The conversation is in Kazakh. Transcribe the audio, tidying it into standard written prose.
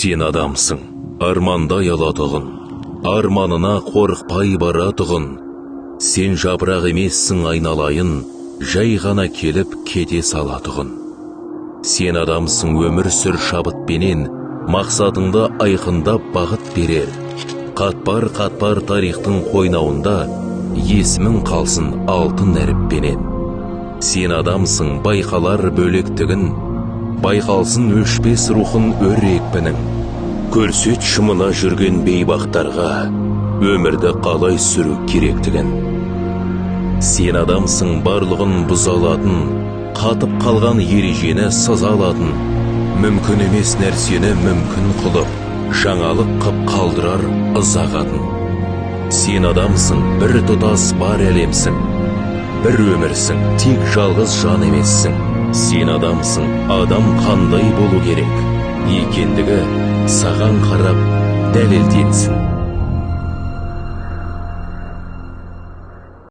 Сен адамсың, армандай алатұғын, арманына қорықпай баратұғын. Сен жапырақ емессің, айналайын, жай ғана келіп кете салатұғын. Сен адамсың, өмір сүр шабытпенен, мақсатыңды айқындап бағыт берер. Қатпар қатпар тарихтың қойнауында есімің қалсын алтын әріппенен. Сен адамсың, байқалар бөлектігін, байқалсын өшпес рухын өр екпінің. Көрсетші мына жүрген бейбақтарға өмірді қалай сүру керектігін. Сен адамсың, барлығын бұза алатын, қатып қалған ережені сыза алатын, мүмкін емес нәрсені мүмкін қылып, жаңалық қып қалдырар ұзақ атын. Сен адамсың, бір тұтас бар әлемсің, бір өмірсің, тек жалғыз жан емессің. Сен адамсың, адам қандай болу керек екендігі саған қарап дәлелденсін.